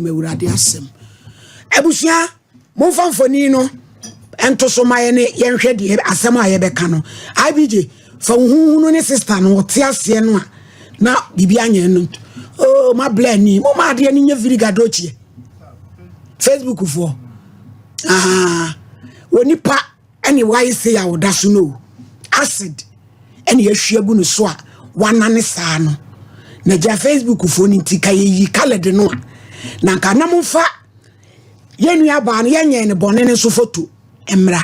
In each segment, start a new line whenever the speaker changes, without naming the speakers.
Awurade asɛm. Abusua, momfa mfoni no nto so ma yɛne yɛnhwɛ deɛ asɛm a yɛbɛka no. IBJ, fa wo huhunu ne sister no wɔte aseɛ no a na biribi anyɛ no. Oh, ma blɛ ni. Mo ma adeɛ no nyɛ viriga dokyie. Facebook foɔ. Ah, wɔ nipa ɛne wayɛ sei a ɔda so no acid ɛne yɛahwie agu no so a wanane saa no na gya Facebook foɔ no nti ka yɛyi colored no a na nka na momfa yɛn nua baa no yɛnyɛ ne bɔne no nso foto mmra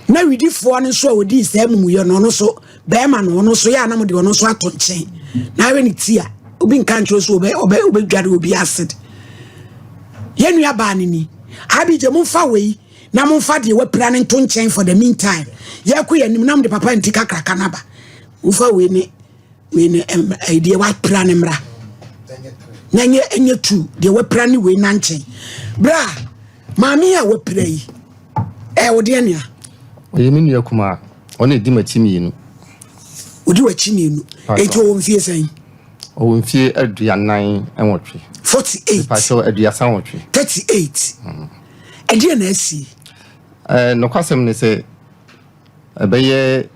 na widifoɔ no nso a wɔdii saa amumuyɛ no ɔno nso bɛrima no ɔno nso yɛ anam de ɔno nso ato nkyɛn na awɛ ne ti a obi nka nkyerɛ so ɔbɛ ɔbɛ ɔbɛdware obi acid. Yɛn nua baa no ni. Abigye, momfa wei na momfa deɛ wapira no nto nkyɛn for the meantime. Yɛkɔ yɛn anim na mode papa nti kakraka no aba. Momfa wei ne wei ne deɛ wapira no mmra na ɛnyɛ ɛnyɛ tu deɛ wapira ne wei na nkyɛn. Bra, maame a wapira yi ɛyɛ wo deɛ nea?
Ɔyɛ me nua kumaa. Ɔna edi m'akyi mmienu.
Odi w'akyi mmienu. Eti ɔwɔ mfie sɛn?
Ɔwɔ mfie 48.
48.
Mepakyɛw, 38.
38. Ɛdeɛ na asi?
Nokwasɛm ne sɛ ɛbɛyɛ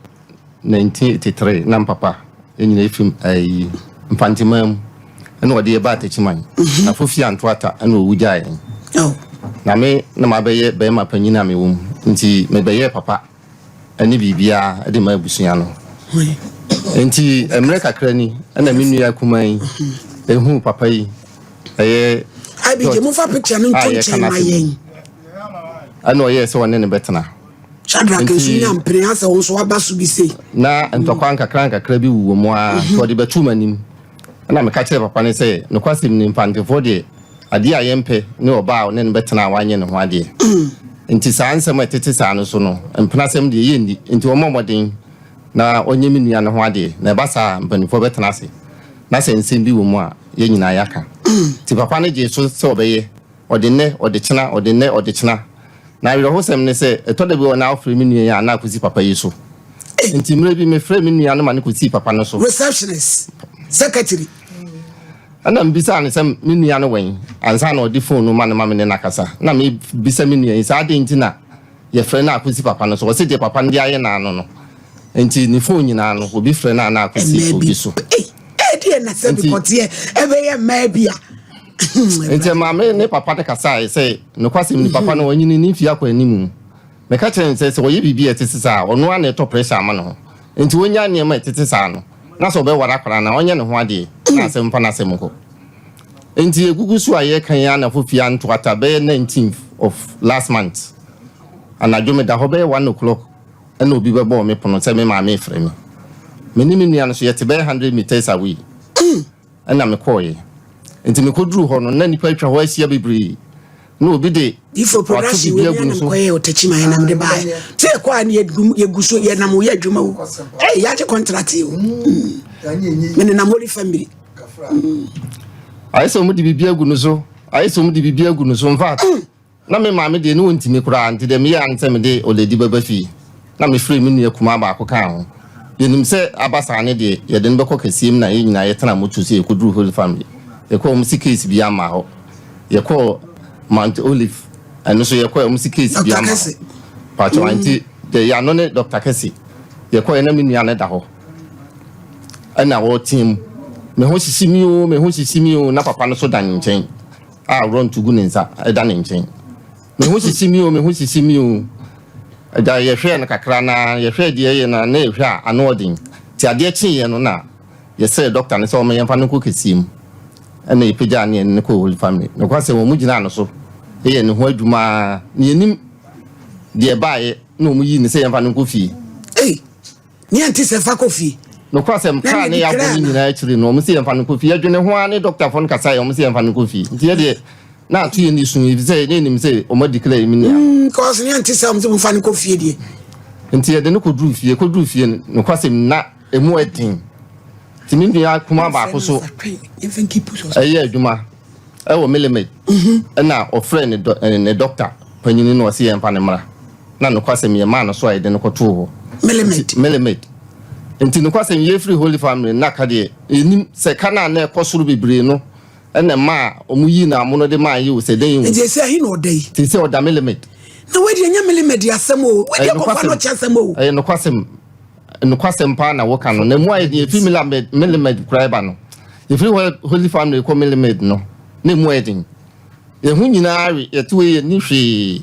1983 na mpapa ɛnyina ɛfiri ɛyi Mfanteman mu ɛna ɔde yɛba Atakyiman na Fofi anto ata ɛna ɔwu gyaa yɛn. Na me na mabɛyɛ bɛrima panyin a mewɔ mu nti mebɛyɛɛ papa ɛne biribiara de ma abusua no. Nti mmerɛ kakra ni ɛna me nua kumaa yi ehuu papa yi ɛyɛ
Abigye, momfa picture no nto nkyɛn ma yɛn.
Ɛna ɔyɛɛ sɛ ɔne ne bɛtena.
Shadrach nso nya mpene asɛ wo nso waba so bi sei.
Na ntɔkwa nkakra nkakra bi wowɔ mu ara nti ɔde bɛtoo m'anim. Ɛna meka kyerɛɛ papa no sɛ nokwasɛm ni, Mfantefoɔ deɛ adeɛ a yɛmpɛ ne ɔbaa a ɔne no bɛtena a wanyɛ ne ho adeɛ. Nti saa nsɛm a ɛtete saa no so no, mpenasɛm deɛ yɛnni. Nti ɔmmɔ mmɔden na ɔnyɛ me nua no ho adeɛ, na ɛba saa a mpanimfoɔ bɛtena ase na sɛ nsɛm bi wɔ mu a yɛn nyinaa yɛaka. Nti papa no gyee so sɛ ɔbɛyɛ. Ɔde nnɛ, ɔde kyena, ɔde nnɛ, ɔde kyena. Na awerɛhosɛm ne sɛ, ɛtɔ da bi wɔ na ɔfrɛ me nua yi a na akɔsi papa yi so. Nti mmerɛ bi mefrɛɛ me nua no ma no kɔsii papa no so.
Receptionist, secretary.
Ɛna mebisaa no sɛ me nua no wɛn ansa na ɔde phone no ma no ma me ne no akasa. Na mebisa me nua yi sɛ adɛn nti na yɛfrɛ no akɔsi papa no so. Ɔse deɛ papa no de ayɛ n'ano no nti ne phone nyinaa no obi frɛ no a na akɔsi
Mmaa bi
obi so.
Ei, ɛdeɛ na sɛ
Nti
bikɔteɛ ɛbɛyɛ mmaa bi a.
Nti ɛmaa me ne papa no kasaeɛ sɛ nokwasɛm ni papa no wanyini ne mfie akɔ anim. Meka kyerɛɛ no sɛ sɛ ɔyɛ biribi a ɛtete saa a ɔno ara na ɛtɔ pressure ama ne ho. Nti ɔnyaa nneɛma a ɛtete saa no na sɛ ɔbɛware akwadaa no a ɔnyɛ ne ho adeɛ na asɛm mfa n'asɛm nkɔ. Nti yɛgugu so a yɛreka yi ara na Fofie anto ata bɛyɛ 19th of last month anadwo meda hɔ bɛyɛ 1 o'clock ɛna obi bɛbɔɔ me pono sɛ me maame refrɛ me. Me ne me nua no so yɛte bɛyɛ 100 meters away ɛna mekɔɔeɛ. Nti mekɔduruu hɔ no na nnipa atwa hɔ ahyia bebree na obi de
Ifo
wato
production
biribi
wei
agu
ne
no
anam
so.
kɔyɛ ɔtakyi ma yɛnam de baeɛ sɛ yɛkɔ a ne yɛgu so yɛnam yɛ adwuma o. Ɛy, yɛagye contract o. Menenam Holy Family.
Ayɛ sɛ wɔde biribi agu no so, ayɛ sɛ wɔde biribi agu no so. In fact, na me maame deɛ ne wɔntumi koraa nti deɛ meyɛ ane sɛ mede ɔlady bɛba fie na mefrɛ me nua kumaa baako kaa ho. Yɛnim sɛ aba saa ne deɛ yɛde no bɛkɔ kɛseɛ mu na yɛn nyinaa yɛtena moto sɛ yɛkɔduru Holy Family. Yɛkɔɔ wɔn si case bi ama hɔ. Yɛkɔɔ Mount Olive, ɛno so yɛkɔɔ wɔn si case bi
Dr.
ama hɔ.
Kɛse.
Pakyɛw, nti deɛ yɛano ne Dr. Kɛse. Yɛkɔɔ na me nua no da hɔ ɛna wɔteɛ mu, me ho hyehye mi o, me ho hyehye mi o, na papa no so da ne nkyɛn a rɔnto gu ne nsa ɛda ne nkyɛn. Me ho hyehye mi o, me ho hyehye mi o. Agya, yɛhwɛɛ no kakra na yɛhwɛɛ deɛ ɛyɛ na na yɛhwɛ a ano ɔden. Nti adeɛ kyeeɛ no na yɛsrɛ dɔkta no sɛ ɔma yɛmfa no nkɔ kɛseɛ mu ɛna yɛpagyaa ne yɛne no kɔɔ Holy Family. Nokwasɛm wɔn mu gyinaa no so yɛ ne ho adwuma a na yɛnim deɛ ɛbaeɛ na wɔn yii no sɛ yɛmfa no nkɔ fie.
Ei, ne yɛnte sɛ fa kɔ fie.
Nokwasɛm
Na
kaa
ne
ne
yɛde
yɛabɔ
kra
no
na
nyinaa akyiri no wɔn sɛ yɛmfa no nkɔ fie. Yɛdwene ho ara ne dɔktafoɔ no kasaeɛ wɔn sɛ yɛmfa no nkɔ fie. Nti yɛdeɛ na ato yɛn ni su efisɛ ne yɛnim sɛ wɔn adeclare me nua.
Cause ne yɛnte sɛ ɔmo sɛ momfa no kɔ fie deɛ.
Nti yɛde no kɔduru fie. Kɔduru fie no, nokwasɛm na emu ɛden. Nti me nua kumaa baako so ɛyɛ adwuma ɛwɔ Milimed ɛna ɔfrɛ ne dɔ ne dɔkta panyin no ɔsi yɛmfa ne mmra na nokwasɛm yɛ maa no so a yɛde no kɔtoo hɔ.
Milimed.
Milimed. Nti nokwasɛm yɛfiri Holy Family na ka deɛ yɛnim sɛ ka no a na ɛkɔ soro bebree no ɛna ɛmaa wɔn yii no amono de maa yɛ o sɛ dɛn o.
Nti ɛsɛ ahe na ɔda yi?
Nti sɛ ɔda Milimed.
Na wei deɛ ɛnyɛ Milimed asɛm o, wei deɛ kɔfa no kyɛ asɛm o.
Ɛyɛ nokwasɛm, nokwasɛm paa na woka no. Na mu ayɛ den, yɛfiri Milimed, Milimed koraa ɛba no, yɛfiri Holy Family kɔ Milimed no, na emu ayɛ den. Yɛn ho nyinaa we, yɛte wei yɛnni hwee.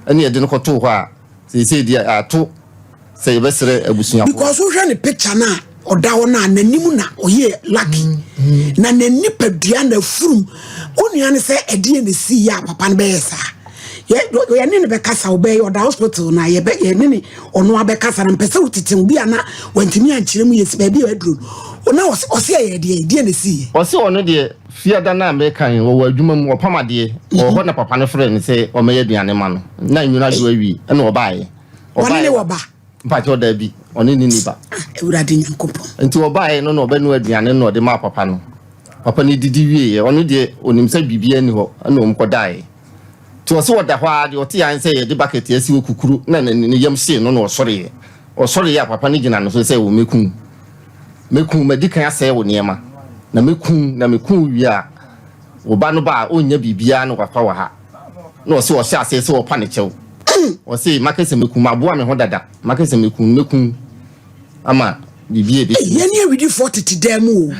Ɛne yɛde no kɔtoo hɔ a, seesei deɛ ato sɛ yɛbɛsrɛ abusuafoɔ.
Because wohwɛ ne picture no a ɔda hɔ no a n'anim na ɔyɛ lucky mm. na ne nipadua na afurum wo nua no sɛ ɛdeɛ na ɛsii yɛ a papa no bɛyɛ saa yɛne ne bɛkasa wobɛyɛ ɔda hospital na yɛbɛ yɛne ne ɔno abɛkasa na mpɛ sɛ wotete wo bi a na wantumi ankyerɛ mu yɛsi baabi a aduro no na ɔse ɛyɛ deɛ deɛ na ɛsii yɛ.
Ɔse ɔno deɛ Fiada no a mereka yi, ɔwɔ adwuma mu, ɔpam adeɛ. Ɔwɔ hɔ na papa no frɛɛ no sɛ ɔmmɛyɛ aduane mma no. Na nwunu adwo awie, ɛna ɔbaeɛ.
Ɔne ne wɔ ba?
Mpakyɛw, daabi, ɔne ne nni ba.
Ah, Awurade Nyankopɔn.
Nti ɔbaeɛ no na ɔbɛnoa aduane no na ɔde maa papa no. Papa no didi wieeɛ, ɔno deɛ ɔnim sɛ biribiara nni hɔ, ɛna wɔn kɔdaeɛ. Nti ɔse ɔda hɔ ara, deɛ ɔteeɛ ara ne sɛ yɛde bucket asi hɔ kukuru, na ne yam hyee no na ɔsɔreeɛ. Ɔsɔreeɛ a papa no gyina no so sɛ, Mɛku wo. Mɛku wo, madi kan asɛe wo nneɛma, na mɛku wo, na meku wo wie a, wo ba no ba a, ɔnnya biribiara na wafa wɔ ha. Na ɔse ɔhyɛ aseɛ sɛ ɔpa ne kyɛw. Ɔse, maka sɛ mɛku wo, maboa me ho dada, maka sɛ mɛku wo, mɛku wo ama biribi a ɛbɛsi.
Yɛne awidifoɔ tete dan mu o.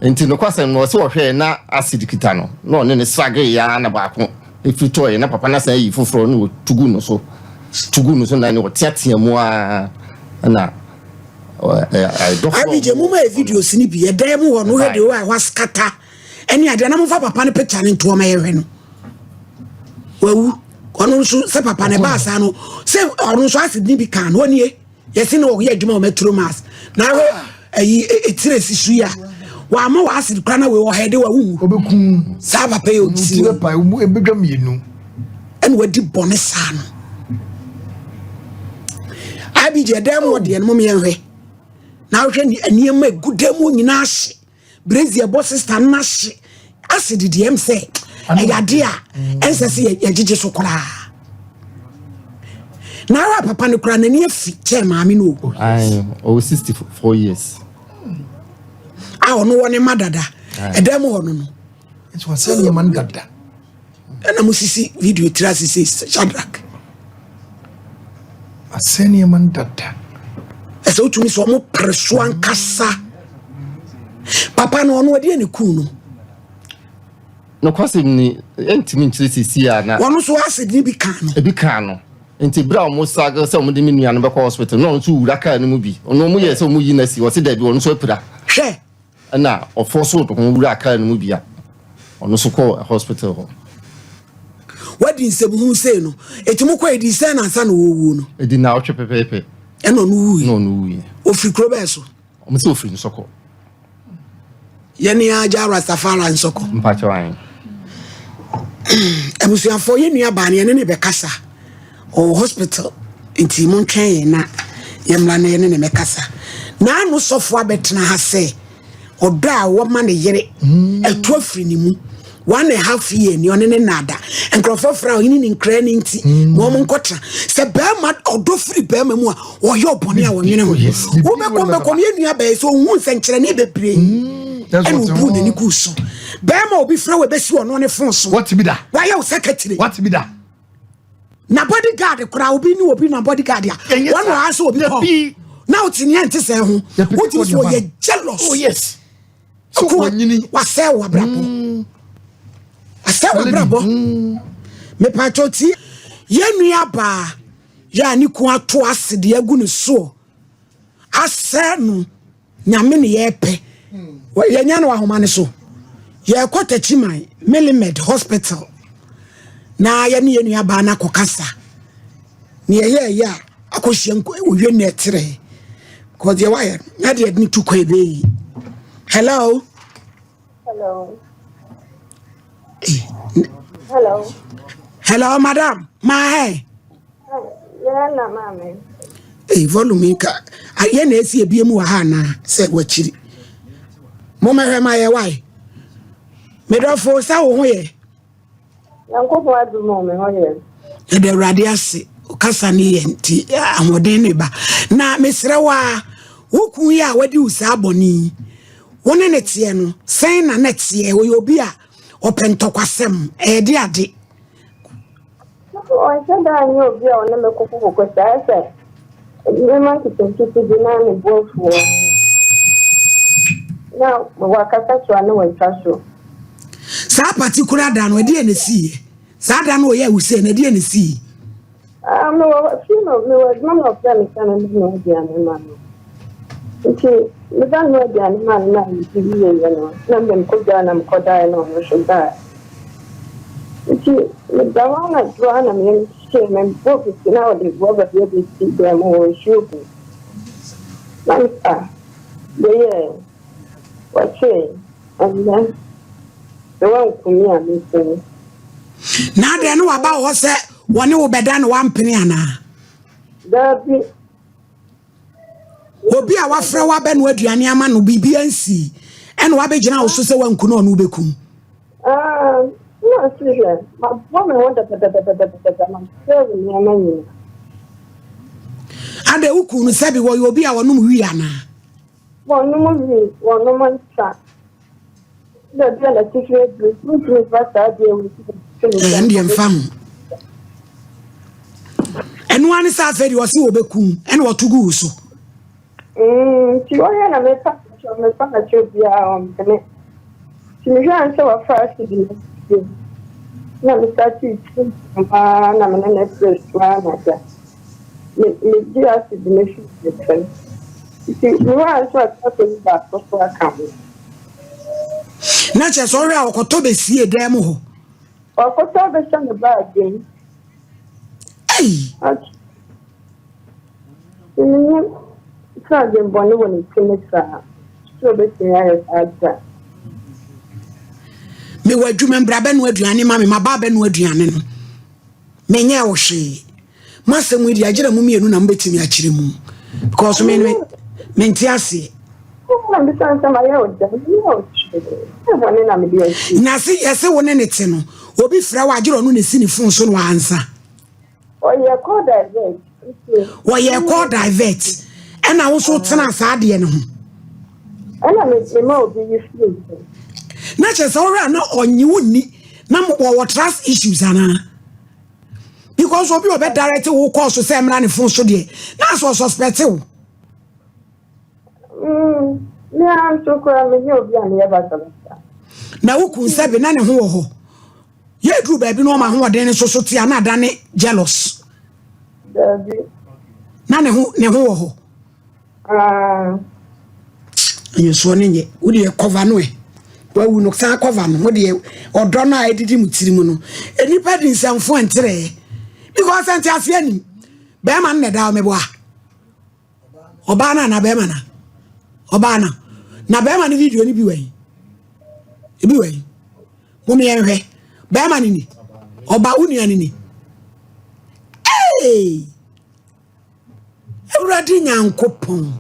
Nti nokwasɛm no, ɔse ɔhwɛɛ na acid kita no, na ɔne no srageeɛ ara na baako firi tɔeɛ, na papa no asan ayi foforɔ na ɔtu gu no so, tu gu no so na ɔteatea mu ara na
Abigye mo ma yɛ videos ni bi ɛdan mu hɔ no wohwɛ deɛ wɔ askata ɛne adeɛ na momfa papa no picture no ntoɔ ma yɛhwɛ no wawu ɔno nso sɛ papa no ɛbaa saa no sɛ ɔno nso acid ne bi kaa no ɔnie yɛse na ɔyɛ adwuma wɔ metro mass na ahwɛ ayi etire si so yi a wama wɔ acid kora na wei ɔhɛ de wawu
ɔbɛkum
saa papa yi ɔti
ɛbɛdwa mmienu
ɛna wadi bɔne saa no abigye ɛdan mu ɔdeɛ no mom yɛnhwɛ na wohwɛ nneɛma egu dan mu nyinaa ahye brezi ɛbɔ sista no ahye ase didi ɛm sɛ ɛyɛ ade a ɛnsɛ sɛ yɛgyegye so koraa na ara papa no koraa n'ani afi kyɛn maame no o.
ɔwɔ 64 years.
a ɔno wɔ ne ma dada ɛdan mu hɔ no no.
Nti wɔsɛ nneɛma no dada.
Ɛna mo sisi video tiri ase sɛ Shadrack.
Asɛ nneɛma no dada.
Ɛsɛ wotumi sɛ ɔmo pere so ankasa. Papa no ɔno ɛdeɛ ne kuu no.
Nokwasɛm ni, ɛntumi nkyerɛ sisi a na.
Wɔn nso acid ni bi kaa no.
Ebi kaa no. Nti bere a wɔn struggle sɛ wɔn de me nua no bɛkɔ hospital na ɔno nso wura kaa no mu bi. Ɔno wɔn yɛ sɛ wɔn yi no asi, ɔsi dɛbi ɔno nso apira.
Hwɛ.
Ɛna ɔfɔsoo ne ho wuraa kaa no mu bi a ɔno nso kɔɔ hospital hɔ.
Wadi nsɛmhunu sei no, eti mo kɔ edi sɛn ansa na ɔwuo no?
Edi naawɔtwe pɛpɛɛpɛ.
Ɛna ɔno wuiɛ.
Ɛna ɔno wuiɛ.
Ofiri kuro bɛɛ so?
Wɔn sɛ ofiri Nsɔkɔ.
Yɛne agya Rastafari Nsɔkɔ.
Mpakyɛw ayi.
Abusuafoɔ yɛn nua baa no yɛne ne bɛkasa. Ɔwɔ hospital nti montwɛn yɛn na yɛmmra na yɛne ne mɛkasa. N'ano sɔfo abɛtena ha sɛ ɔdɔ a wɔma ne yere ɛto afiri ne mu one and a half year ni ɔne ne nada nkurɔfoɔ fra ɔhene ne nkira ne nti ma wɔn nkɔtena sɛ bɛrima ɔdɔ firi bɛrima mu a ɔyɛ ɔbɔne a ɔnwene ho wobɛkɔm bɛkɔm yɛ nua bɛyɛ sɛ ɔhu nsɛnkyerɛnne bebree ɛna ɔbu n'ani gu so bɛrima obi frɛ wɔ ɛbɛsi ɔno ne fon so wayɛ wo sɛkɛtire Na body guard koraa obi ne obi na body guard a wɔn wɔ ha sɛ obi kɔ na ɔte nea nte sɛ ho wotumi sɛ ɔyɛ jealous.
Oh yes.
So wɔnyini wasɛ wɔ abrabɔ mm. wasɛ wɔ abrabɔ mm. mepatwɔ ti yɛn nua baa yɛ a ne kun ato ase deɛ agu ne soɔ asɛ no. Nyame ne yɛpɛ. Yɛnya no ahoma no so. Yɛkɔ Takyiman Millimed Hospital na yɛne yɛn nua baa no akɔkasa. Ne yɛyɛɛyɛ a akɔhyia nko owie na ɛterɛ. Kɔ deɛ wayɛ no na deɛ ne tu kwan bɛyi. Hello.
Hello. Hello.
Hello, madam. Ma hey.
Yeah, na maame.
Hey, volume nka. Ayɛ na esi ebie mu wɔ ha na sɛ wakyiri. Mo mɛhwɛ ma yɛ wae. Medɔfo sɛ wo ho yɛ.
Nyankopɔn adom o, me ho yɛ.
Yɛda Awurade ase, kasa ne yɛ nti ahoɔden ne ba. Na mesrɛ wo a, Wo kun yi a wadi wo saa bɔne yi, wo ne ne teɛ no, sɛn na na ɛteɛ? Ɔyɛ obi a ɔpɛ ntɔkwasɛm, ɛyɛ de ade.
Ɔnhyɛ da nyɛ obi a ɔne me kokokoko saa sɛ nneɛma nketenkete bi na ne bo afu wɔ ho. Na wakasa so a na watwa so.
Saa particular da no, ɛdeɛ na ɛsiiɛ? Saa da no ɔyɛ wo sei no, ɛdeɛ na ɛsii?
Ah, mewɔ fie no, mewɔ adwuma na ɔfrɛ me sɛ memmɛnoa aduane ma no. Nti meba noa aduane ma no na medi wieeɛ no, na mede mekɔdwaa na mekɔdaeɛ na ɔno nso baeɛ. Nti meda hɔ anadwo a na meyam hyee me, mebɔɔ piti na ɔde rɔba bi abɛsi dan mu hɔ, nsuo gu. Na me ah, bɛyɛ wɔse ɛnnɛ sɛ woanku me a mɛku wo.
Na adɛn ne waba wɔ hɔ sɛ wɔne wo bɛda na wampene anaa?
Daabi.
Obi a wafrɛ wo abɛnoa aduane ama no biribi ansii ɛna wabɛgyina wo so sɛ wanku no ɔno wobɛkum.
Ah, na ɔse hwɛ, mabɔ me ho dadadadadadada, masɛe wo nneɛma nyinaa.
Adɛn woku no sɛbi wɔyɛ obi a ɔnom wii anaa?
Wɔnom wii, wɔnom nsa. Baabi a n'atifi aduru, wontumi mfa saa adeɛ wei si ne
nsa. Ɛndeɛ mfa ho. Ɛno ara ne sɛ afei deɛ ɔse wɔbɛkum ɛna ɔto gu wo so.
Mm, nti ɔyɛ na mepa kyɛw mepa na kyɛw biara ɔmpene. Nti mehwɛ an sɛ wafa asidi no bio. Na mesate ti paa na me ne ne frɛ su ara na agya. Me megye asidi no firi ne nsam. Nti mehwɛ an sɛ ɔte akɔyi baako so aka ho.
Na kyerɛ sɛ ɔhwɛ a ɔkɔtɔ bɛsie dan mu hɔ.
Ɔkɔtɔ bɛhyɛ ne baage mu.
Ei!
Menim sɛ adwemmɔne wɔ ne tirim saa, sɛ obetumi ayɛ saa da.
Mewɔ adwuma mbra bɛnoa aduane ma me, maba abɛnoa aduane no. Menyɛɛ wo hwee. M'asɛm yi deɛ agyina mo mmienu na mobɛtumi akyerɛ mu. Because me me mente aseɛ. Na se yɛse wo ne ne te no, obi frɛ wo agyerɛ ɔno na esi ne phone so no ansa.
Ɔyɛ call divert.
Wɔyɛ call divert. Ɛna wo so tena saa adeɛ no ho.
Ɛna me ma obi yi firi so.
Na kyerɛ sɛ wohwɛ a na ɔnye wo nni na wɔwɔ trust issues anaa? Because obi ɔbɛ direct wo call so sɛ mmra ne phone so deɛ na asɛ ɔsuspect wo.
Mm, me ara nso koraa menyɛ obi a meyɛ basabasa.
Na wo kun sɛbe na ne ho wɔ hɔ. Yɛduru baabi na ɔma ahoɔden no nso so te a na adane jealous.
Daabi.
Na ne ho ne ho wɔ hɔ.
Ah.
Nsuo no nyɛ wo deɛ kɔva no ɛ wawu no san kɔva no mo deɛ ɔdɔ no a ɛdidi mo tiri mu no nnipa di nsɛmfo nterɛ because ɛnte aseɛ nim bɛrima no na ɛda ɔmɛboa ɔbaa no anaa bɛrima no ɔbaa no na bɛrima no video no bi wɔ yi ebi wɔ yi mo yɛn hwɛ bɛrima no ni ɔba wo nua no ni ee awurade nyankopɔn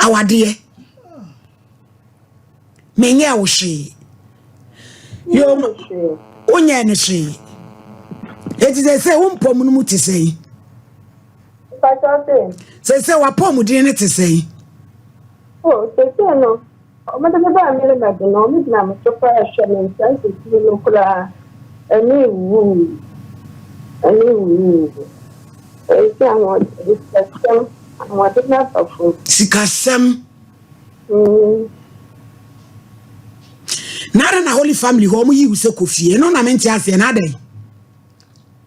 awadeɛ. Menyɛɛ wo hwee. Yoo, wonyɛɛ no hwee. Eti sɛ sɛ wo mpɔmu no mu te sɛn? Sɛ sɛ w'apɔmuden no te sɛn?
Oh, sɛsɛ no, wɔde me baa Maryland no, wɔgyina me so koraa hwɛ me nsa nsisiri no koraa, ɛne wuu, ɛne wuu. Ɛsɛ ahoɔden, sikasɛm, ahoɔden aba fam.
Sikasɛm. Na adɛn na Holy Family hɔ ɔmo yi wo sɛ kɔ fie ɛno na mente aseɛ na adɛn.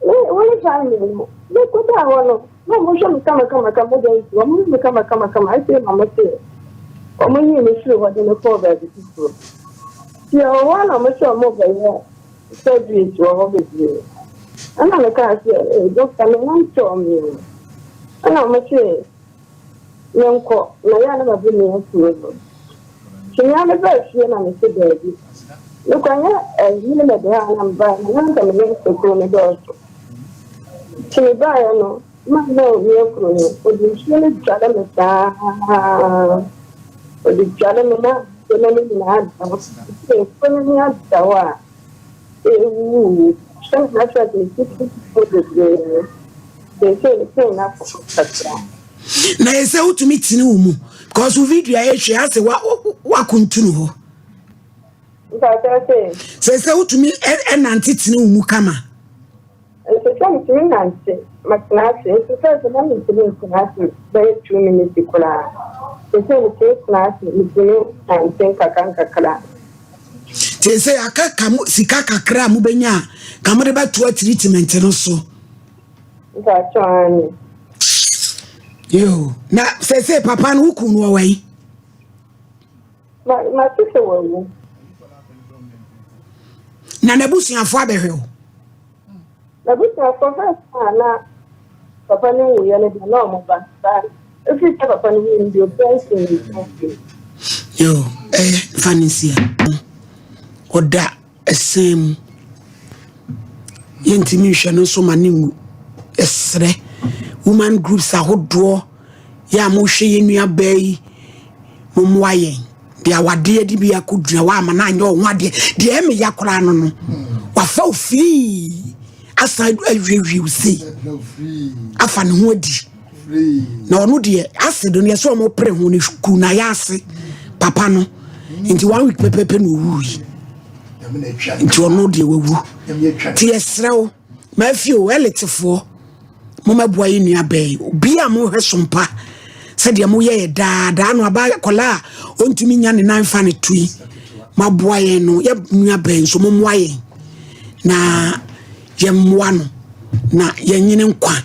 Me Holy Family no me kɔda hɔ no na ɔmo hwɛ me kama kama kama dɛn nti ɔmo hu me kama kama kama afei na ɔmo se ɔmo yii me firi hɔ de me kɔɔ baabi foforɔ nti ɛwɔ hɔ na ɔmo sɛ ɔmo bɛyɛ surgeries wɔ hɔ bebree ɛna me kaa sɛ ee doctor me ho ntɔɔ me o ɛna ɔmo se Menkɔ, na ɛyɛ a na mabɔ me afuro no. Nti me ara mebaa fie na mese daabi. Mekɔnyɛ ɛyi ne mɛde a na mebaeɛ no, na anka me ne ekuro no dɔɔso. Nti mebaeɛ no, ma na me afuro no, ɔde nsuo no dware me saa. Ɔde dware me na nsuo no nyinaa da hɔ. Nti nsuo no ani ada hɔ a, ɛwuwu. Sɛ na sɛ me sisi bebree no, seesei me pain no akɔ fam kakra.
Na yɛ sɛ wotumi tene wo mu because wo video a yɛhwɛ asɛ wakontunu hɔ.
Mpakyɛw se.
Sɛ sɛ wotumi ɛnante tene wo mu kama.
Nso sɛ metumi nante, matena ase. Nso sɛ sɛ na mentumi ntena ase bɛyɛ 2 minutes koraa. Sɛ metumi tena ase, metumi nante nkakra nkakra.
Te sɛ aka ka mo sika kakra a mobɛnya a ka mode bɛtoa treatment no so.
Mpakyɛw, ane.
Yo, na sɛ sɛ papa no woku no wɔ wai?
Ma mate sɛ wawu.
Na n'abusuafoɔ abɛhwɛ wo?
N'abusuafoɔ, first a na papa no wuyɛ no deɛ, na ɔmo ba ba. Efiri sɛ papa no wuo no deɛ, obiara nsi ne nkyɛn bio.
Yo, ɛyɛ fa ne nsia ɔda ɛsɛn mu, yɛntumi nhwɛ no nso ma ne nwu. Ɛserɛ woman groups ahodoɔ yɛ a mohwɛ yɛn nuabaa yi, mommoa yɛn deɛ awadeɛ de bi akɔdua hɔ ama no anyɛ ɔho adeɛ. Deɛ ɛme ya koraa no, wafa wo firii asan awiewie wo sei afa ne ho adi na ɔno deɛ acid no yɛsɛ ɔmo pere ho no ku na yɛ ase papa no nti one week pɛpɛpɛ na owu yi nti ɔno deɛ wawu. Nti yɛsrɛ wo, maafie o, ɛletefoɔ, momɛboa yɛ nua bɛɛ obi a mohwɛ sompa sɛdeɛ moyɛ yɛ daadaa no aba kɔla a ɔntumi nya ne nan fa ne to yi, maboa yɛn no, yɛ nua bɛɛ nso mommoa yɛn na yɛmmoa no na yɛnyene nkwa.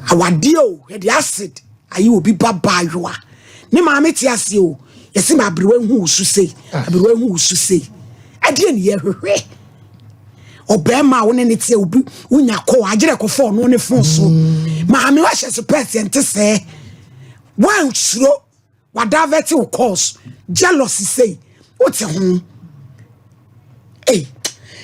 Awadeɛ o, yɛde acid ayɛ obi ba baayewa ne maame te ase o. Yɛsi ma aberewa hu wo so sei, aberewa hu wo so sei. Ɛdeɛ ne yɛhwehwɛ ɔbɛrima a wo ne ne te obi wonya kɔ agyerɛ kɔfɔ ɔno ne phone so maame wahyɛ so pɛs yɛn te sɛ wansuro wadivert wo calls, jealousy sei wote ho. Ei.